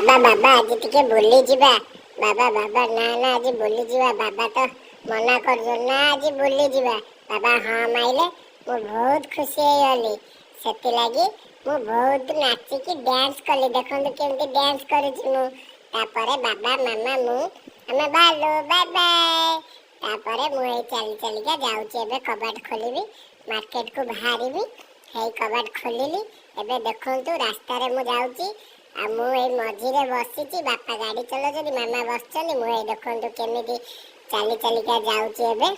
ବାବା, ବାବା, ଆଜି ଟିକେ ବୁଲିଯିବା। ବାବା, ବାବା, ନା ନା, ଆଜି ବୁଲିଯିବା। ବାବା ତ ମନା କରୁଛନ୍ତି। ନା, ଆଜି ବୁଲିଯିବା। ବାବା ହଁ ମାଇଲେ, ମୁଁ ବହୁତ ଖୁସି ହେଇଗଲି। ସେଥିଲାଗି ମୁଁ ବହୁତ ନାଚିକି ଡ୍ୟାନ୍ସ କଲି। ଦେଖନ୍ତୁ କେମିତି ଡ୍ୟାନ୍ସ କରୁଛି ମୁଁ। ତାପରେ ବାବା, ମାମା, ମୁଁ ଆମେ ବାହାରିଲୁ। Bye bye. ତାପରେ ମୁଁ ଏଇ ଚାଲି ଚାଲିକା ଯାଉଛି। ଏବେ କବାଟ ଖୋଲିବି, ମାର୍କେଟକୁ ବାହାରିବି। ହେଇ କବାଟ ଖୋଲିଲି। ଏବେ ଦେଖନ୍ତୁ, ରାସ୍ତାରେ ମୁଁ ଯାଉଛି ଆଉ ମୁଁ ଏଇ ମଝିରେ ବସିଛି। ବାପା ଗାଡ଼ି ଚଲାଉଛନ୍ତି, ମାମା ବସିଛନ୍ତି। ମୁଁ ଏଇ ଦେଖନ୍ତୁ କେମିତି ଚାଲି ଚାଲିକା ଯାଉଛି। ଏବେ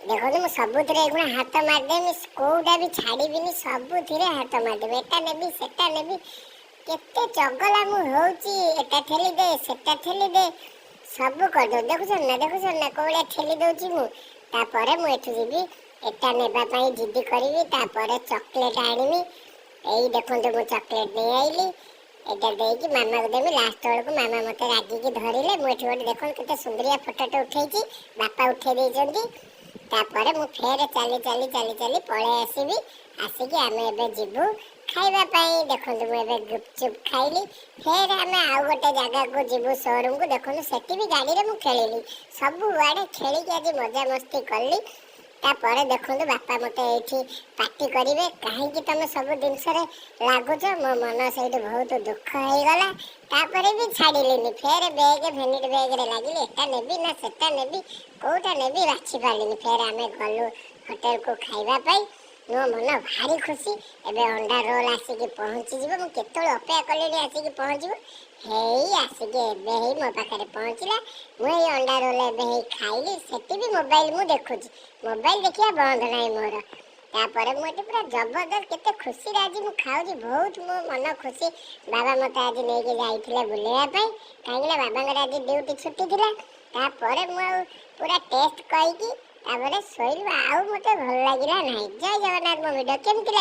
ଦେଖନ୍ତୁ, ମୁଁ ସବୁଥିରେ ଏଇଖୁଣା ହାତ ମାରିଦେବି। କୋଉଟା ବି ଛାଡ଼ିବିନି, ସବୁଥିରେ ହାତ ମାରିଦେବି। ଏଟା ନେବି, ସେଟା ନେବି। କେତେ ଚଗଲା ମୁଁ ହଉଛି। ଏଟା ଠେଲି ଦେ, ସେଟା ଠେଲି ଦେ, ସବୁ କରିଦଉ। ଦେଖୁଛନ୍ତି ନା, ଦେଖୁଛନ୍ତି ନା, କୋଉ ଭଳିଆ ଠେଲି ଦଉଛି ମୁଁ? ତାପରେ ମୁଁ ଏଠୁ ଯିବି, ଏଟା ନେବା ପାଇଁ ଜିଦି କରିବି। ତାପରେ ଚକୋଲେଟ ଆଣିବି। ଏଇ ଦେଖନ୍ତୁ, ମୁଁ ଚକୋଲେଟ ନେଇ ଆଇଲି। ଏଇଟା ଦେଇକି ମାମାକୁ ଦେବି। ଲାଷ୍ଟ ବେଳକୁ ମାମା ମତେ ରାଗିକି ଧରିଲେ। ମୁଁ ଏଠି ଗୋଟେ ଦେଖନ୍ତୁ କେତେ ସୁନ୍ଦରିଆ ଫଟୋଟେ ଉଠେଇଛି, ବାପା ଉଠେଇ ଦେଇଛନ୍ତି। ତାପରେ ମୁଁ ଫେର ଚାଲି ଚାଲି ଚାଲି ଚାଲି ପଳେଇ ଆସିବି। ଆସିକି ଆମେ ଏବେ ଯିବୁ ଖାଇବା ପାଇଁ। ଦେଖନ୍ତୁ, ମୁଁ ଏବେ ଗୁପଚୁପ୍ ଖାଇଲି। ଫେର ଆମେ ଆଉ ଗୋଟେ ଜାଗାକୁ ଯିବୁ, ସୋରୁମକୁ। ଦେଖନ୍ତୁ, ସେଠି ବି ଗାଡ଼ିରେ ମୁଁ ଖେଳିଲି। ସବୁଆଡ଼େ ଖେଳିକି ଆଜି ମଜାମସ୍ତି କଲି। ତାପରେ ଦେଖନ୍ତୁ, ବାପା ମୋତେ ଏଇଠି ପାଟି କରିବେ, "କାହିଁକି ତମେ ସବୁ ଜିନିଷରେ ଲାଗୁଛ?" ମୋ ମନ ସେଇଠି ବହୁତ ଦୁଃଖ ହେଇଗଲା। ତାପରେ ବି ଛାଡ଼ିଲିନି। ଫେର ବେଗ, ଭେନିଟି ବେଗରେ ଲାଗିଲି। ଏଟା ନେବି ନା ସେଟା ନେବି, କୋଉଟା ନେବି ବାଛି ପାରିଲିନି। ଫେର ଆମେ ଗଲୁ ହୋଟେଲକୁ ଖାଇବା ପାଇଁ। ମୋ ମନ ଭାରି ଖୁସି। ଏବେ ଅଣ୍ଡା ରୋଲ ଆସିକି ପହଞ୍ଚିଯିବ। ମୁଁ କେତେବେଳେ ଅପେକ୍ଷା କଲିଣି ଆସିକି ପହଞ୍ଚିବ। ହେଇ ଆସିକି ଏବେ ହେଇ ମୋ ପାଖରେ ପହଞ୍ଚିଲା। ମୁଁ ଏଇ ଅଣ୍ଡା ରୋଲ ଏବେ ହେଇ ଖାଇଲି। ସେଠି ବି ମୋବାଇଲ ମୁଁ ଦେଖୁଛି। ମୋବାଇଲ ଦେଖିବା ବନ୍ଦ ନାହିଁ ମୋର। ତାପରେ ମୁଁ ଏଠି ପୁରା ଜବରଦସ୍ତ କେତେ ଖୁସିରେ ଆଜି ମୁଁ ଖାଉଛି। ବହୁତ ମୋ ମନ ଖୁସି। ବାବା ମୋତେ ଆଜି ନେଇକି ଯାଇଥିଲେ ବୁଲିବା ପାଇଁ, କାହିଁକିନା ବାବାଙ୍କର ଆଜି ଡ୍ୟୁଟି ଛୁଟି ଥିଲା। ତାପରେ ମୁଁ ଆଉ ପୁରା ଟେଷ୍ଟ କହିକି ତାପରେ ଶୋଇଲୁ। ଆଉ ମୋତେ ଭଲ ଲାଗିଲା ନାହିଁ। ଜୟ ଜଗନ୍ନାଥ। ମୋ ଭିଡ଼ିଓ କେମିତି ଲାଗିଲା?